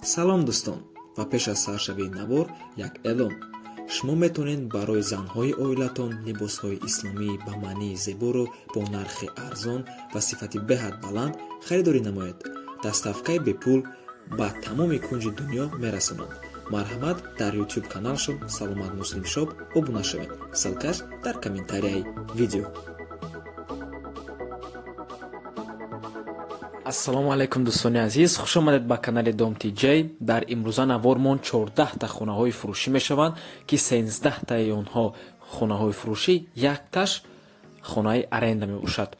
Салом, дӯстон, ва пеш аз саршавии навор як эълон. Шумо метавонед барои занҳои оилатон либосҳои исломӣ ба маънии зеборо бо нархи арзон ва сифати беҳад баланд харидорӣ намоед. Доставкаи бепул ба тамоми кунҷи дунё мерасонанд. Марҳамат, дар YouTube каналшон «Саломат Муслим Шоп» обуна шавед. Ссылкаш дар комментарияи видео. Ассалому алайкум, дӯстони азиз, хуш омадед ба канали Дом Тиҷай. Дар имрӯза навормон 14та хонаҳои фурӯшӣ мешаванд, ки 13таи онҳо хонаҳои фурӯшӣ, якташ хонаи аренда мебошад.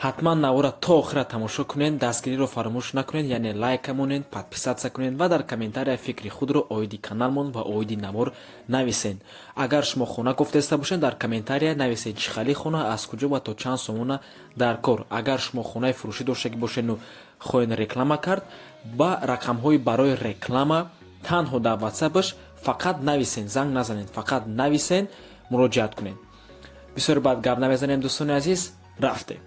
Ҳатман навора то охира тамошо кунед, дастгириро фаромӯш накунед, яъне лайка монед, подписаться кунед ва дар комментария фикри худро оиди каналмон ва оиди навор нависед. Агар шумо хона гуфтеста бошед, дар комментария нависед, чӣ хали хона, аз куҷо ва то чанд сомона дар кор. Агар шумо хонаи фурӯшӣ доштагӣ бошеду хоҳед реклама кард, ба рақамҳои барои реклама танҳо дар ватсапаш фақат нависен, занг назанед, фақат нависен, муроҷиат кунед. Бисёр баъд гап намезанем, дӯстони азиз, рафтем.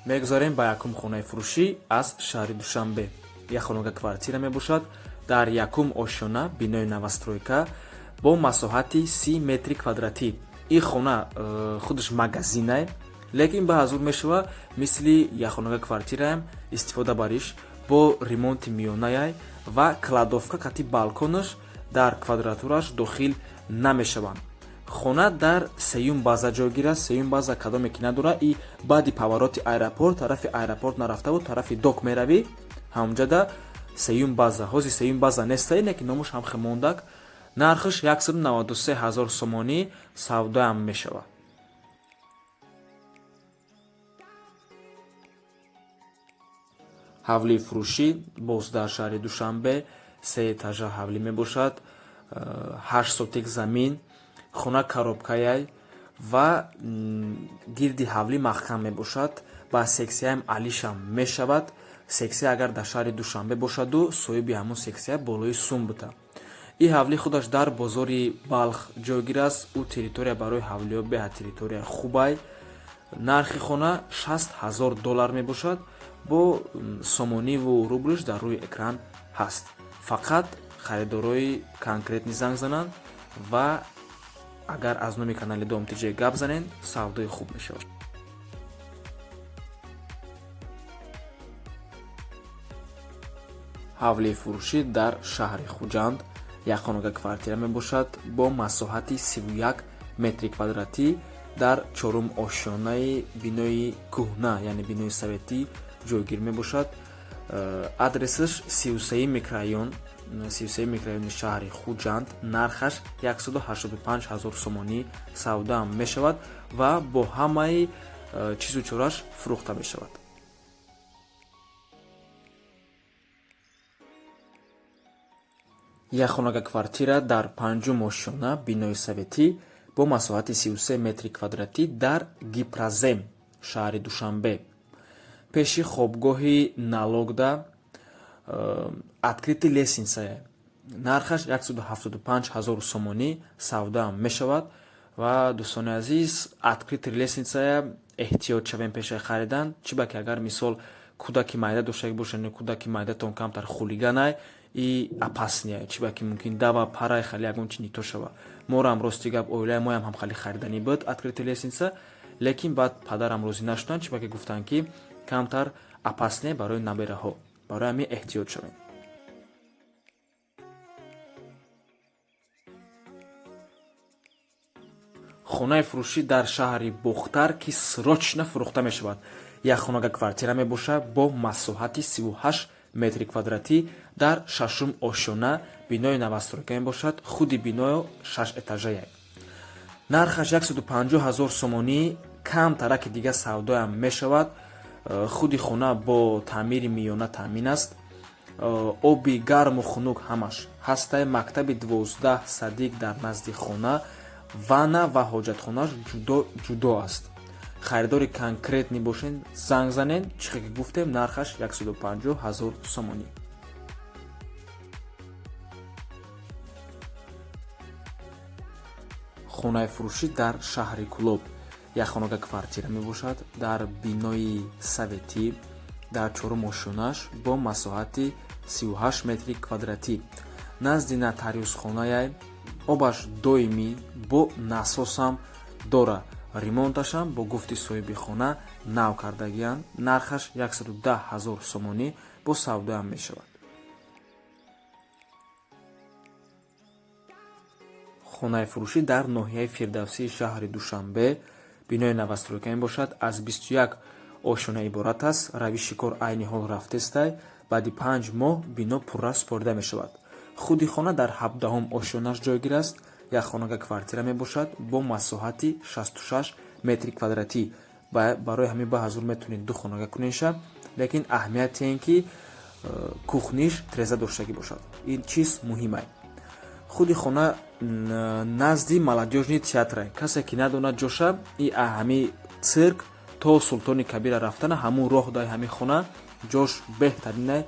Мегузарем ба якум хонаи фурӯшӣ аз шаҳри Душанбе. Як хонага квартира мебошад дар якум ошёна, бинои новостройка бо масоҳати 30 метри квадратӣ. Ин хона худаш магазинае, лекин ба ҳазур мешава мисли якхонага квартираам истифода бариш, бо ремонти миёнаяй ва кладовка кати балконаш дар квадратураш дохил намешаванд. Хона дар сеюм база ҷойгир аст. Сеюм база кадоме ки надора, и баъди повороти аэропорт, тарафи аэропорт нарафтаву тарафи док меравӣ, ҳамҷада сеюм база. Ҳозир сеюм база неста, ине ки номуш ҳамхе мондак. Нархаш 193 ҳазор сомонӣ, савдоам мешавад. Ҳавлии фурӯшӣ боз дар шаҳри Душанбе, се этажа ҳавлӣ мебошад, 8 сотик замин. Хона коробкаяй ва гирди ҳавлӣ маҳкам мебошад. Ба сексияам алишам мешавад. Сексия агар дар шаҳри Душанбе бошаду соҳиби ҳамон сексия болои сум бута. Ин ҳавлӣ худаш дар бозори Балх ҷойгир аст. Ӯ территория барои ҳавлиҳо беҳад территория хубай. Нархи хона 60 ҳазор доллар мебошад, бо сомониву рублиш дар рӯи экран ҳаст. Фақат харидорои конкретный занг зананд ва агар аз номи канали Дом Тиҷ гап занед, савдои хуб мешавад. Ҳавлии фурӯшӣ дар шаҳри Хуҷанд, як хонага квартира мебошад бо масоҳати 31 метри квадратӣ, дар чорум ошёнаи бинои кӯҳна, яъне бинои советӣ ҷойгир мебошад. Адресаш 33 микрорайон, 33 микрорайони шаҳри Хуҷанд. Нархаш 185 ҳазор сомонӣ, савдаам мешавад ва бо ҳамаи чизу чораш фурӯхта мешавад. Як хонага квартира дар панҷум ошёна, бинои советӣ бо масоҳати 33 метри квадратӣ дар Гипрозем, шаҳри Душанбе, пеши хобгоҳи налогда, открытый лестницае. Нархаш 175 ҳазор сомонӣ, савдаам мешавад. Ва, дӯстони азиз, открытый лестницая эҳтиёт шавем пешаи харидан, чӣ ба ки агар мисол кӯдаки майда доштагӣ бошед, кӯдаки майдатон камтар хулиганай и опасный, чӣ ба ки мумкин дава парай, хали ягон чи нито шава. Морам, рости гап, оилаи моям ҳам хали хариданӣ буд открытый лестница, лекин баъд падарам розӣ нашуданд, чӣ ба ки гуфтанд, ки камтар опасный барои набераҳо. Барои ҳамин эҳтиёт шавем. Хонаи фурӯшӣ дар шаҳри Бохтар, ки срочно фурӯхта мешавад. Як хонага квартира мебошад бо масоҳати 38 метри квадратӣ дар шашум ошёна, бинои новостройка мебошад. Худи бино шаш этажая. Нархаш 150 ҳазор сомонӣ, камтараки дига савдоям мешавад. Худи хона бо таъмири миёна таъмин аст, оби гарму хунук ҳамаш ҳастай, мактаби 12, садик дар назди хона, ванна ва ҳоҷатхонааш ҷудо ҷудо аст. Харидори конкретный бошед, занг занед. Чихе ки гуфтем, нархаш 150 ҳазор сомонӣ. Хонаи фурӯшӣ дар шаҳри Кӯлоб, як хонага квартира мебошад дар бинои советӣ. Дар чорум ошёнаш бо масоҳати 38 метри квадратӣ, назди нотариусхонаяй, обаш доимӣ, бо насосам дора. Ремонташам бо гуфти соҳиби хона нав кардагиянд. Нархаш 110 ҳазор сомонӣ, бо савдоам мешавад. Хонаи фурӯшӣ дар ноҳияи Фирдавсии шаҳри Душанбе, бинои новостройка мебошад, аз 21 ошёна иборат аст. Равиши кор айни ҳол рафтестай, баъди 5 моҳ бино пурра супорида мешавад. Худи хона дар 17-ҳум ошёнаш ҷойгир аст. Як хонага квартира мебошад бо масоҳати 66 метри квадратӣ. Барои ҳамин ба ҳазур метавонед ду хонага кунеша, лекин аҳамияте ин ки кухниш треза доштагӣ бошад, ин чиз муҳимай. Худи хона назди Молодёжный театрай. Касе ки надонад ҷоша, и ҳами цирк то Султони Кабира рафтана, ҳамун роҳ дай ҳами хона ҷош беҳтаринай,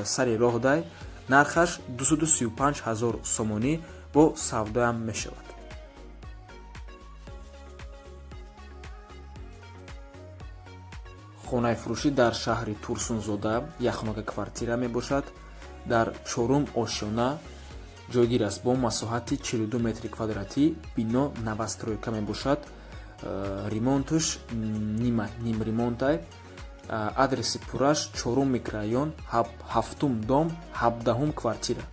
сари роҳ дай. Нархаш 235 ҳазор сомонӣ, бо савдоям мешавад. Хонаи фурӯшӣ дар шаҳри Турсунзода, як хонага квартира мебошад, дар чорум ошёна ҷойгир аст бо масоҳати 42 метри квадратӣ. Бино новостройка мебошад, ремонташ нима ним ремонтай. Адреси пурраш: чорум микрорайон, ҳафтум дом, 17-ҳум квартира.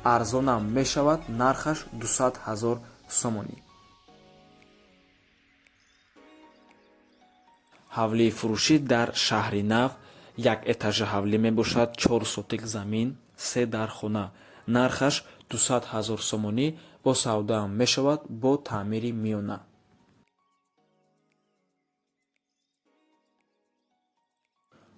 Арзонам мешавад, нархаш 200 ҳазор сомонӣ. Ҳавлии фурӯшӣ дар Шаҳри Нав, як этажа ҳавлӣ мебошад, 4 сотик замин, се дар хона. Нархаш 200 ҳазор сомонӣ, бо савдоам мешавад, бо таъмири миёна.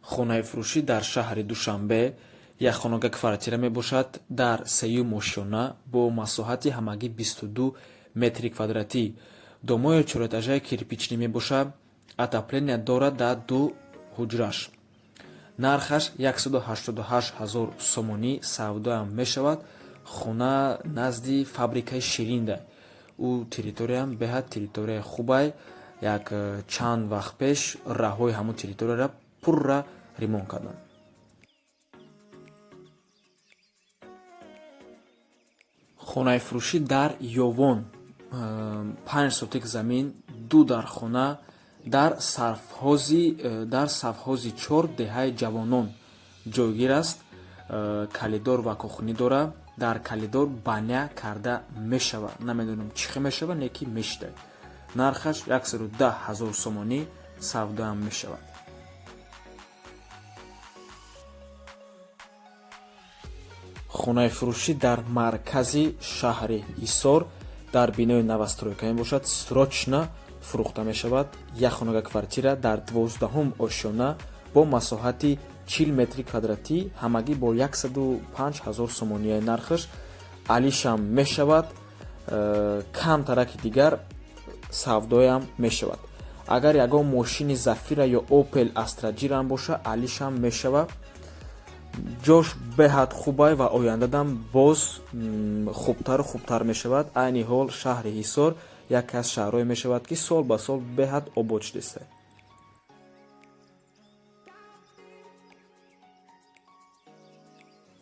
Хонаи фурӯшӣ дар шаҳри Душанбе, як хонага квартира мебошад, дар сеюм ошёна бо масоҳати ҳамагӣ 22 метри квадратӣ. Домои чорэтажаи кирпичный мебошад, отопление дорад дар ду ҳуҷраш. Нархаш 188 ҳазор сомонӣ, савдоам мешавад. Хона назди фабрикаи ширинда. Ӯ территорияам беҳад территорияи хубай. Як чанд вақт пеш раҳҳои ҳамун территорияро пурра ремонт карданд. Хонаи фурӯшӣ дар Ёвон, 5 сотик замин, ду дар хона, дар совхози чор, деҳаи Ҷавонон ҷойгир аст. Калидор ва кухни дорад. Дар калидор баня карда мешавад, намедонам чӣ хел мешавад, не ки мешидай. Нархаш 110 ҳазор сомонӣ, савдоам мешавад. Хонаи фурӯшӣ дар маркази шаҳри Ҳисор, дар бинои новостройка мебошад, срочно фурӯхта мешавад. Як хонага квартира дар 12-ҳум ошёна бо масоҳати 40 метри квадратӣ, ҳамагӣ бо 105 ҳазор сомонияи нархаш, алишам мешавад, камтараки дигар савдоям мешавад. Агар ягон мошини Зафира ё Опел Астра ҷирам боша, алишам мешавад. Ҷош беҳад хубай ва ояндадам боз хубтару хубтар мешавад. Айни ҳол шаҳри Ҳисор яке аз шаҳрҳое мешавад, ки сол ба сол беҳад обод шудааст.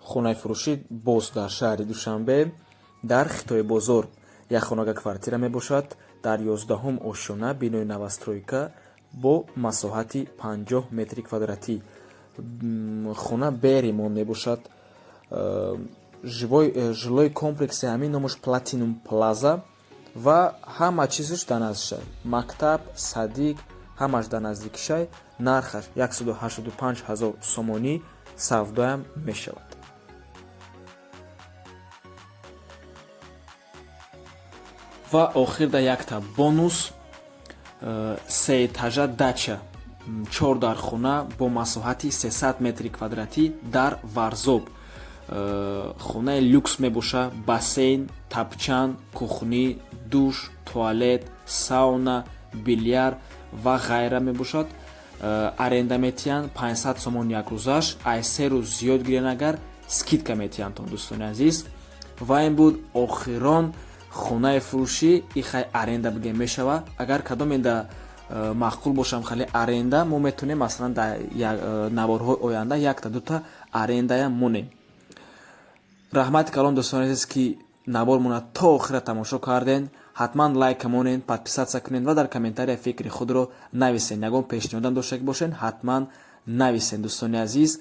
Хонаи фурӯшӣ боз дар шаҳри Душанбе, дар Хитои бозор, як хонага квартира мебошад, дар 11-ҳум ошёна, бинои новостройка бо масоҳати 50 метри квадратӣ. Хона бе ремонт мебошад. Жилой комплекси ҳамин номаш Платинум Плаза ва ҳама чизаш дар наздишай: мактаб, садик, ҳамаш дар наздикишай. Нархаш 185 ҳазор сомонӣ, савдоям мешавад. Ва охирда якта бонус: сеэтажа дача, чор дар хона бо масоҳати 300 метри квадратӣ дар Варзоб. Хонаи люкс мебошад: бассейн, тапчан, кухни, душ, туалет, сауна, билярд ва ғайра мебошад. Аренда метиҳанд 500 сомон як рӯзаш, ай 3 рӯз зиёд гирен агар, скидка метиҳанд. Дӯстони азиз, ва ин буд охирон хонаи фурӯшӣ. Ихай аренда бигем мешавад. Агар кадоме да маъқул бошам, хеле аренда, мо метавонем, масалан, дар наворҳои оянда якта дута арендаям монем. Раҳмати калон, дӯстони азиз, ки навормона то охира тамошо карден. Ҳатман лайка монен, подписаться кунед ва дар комментария фикри худро нависен. Ягон пешниҳодам дошта бошен, ҳатман нависен. Дӯстони азиз,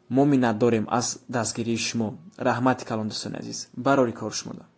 мо миннатдорем аз дастгирии шумо. Раҳмати калон, дӯстони азиз, барори кор шумода.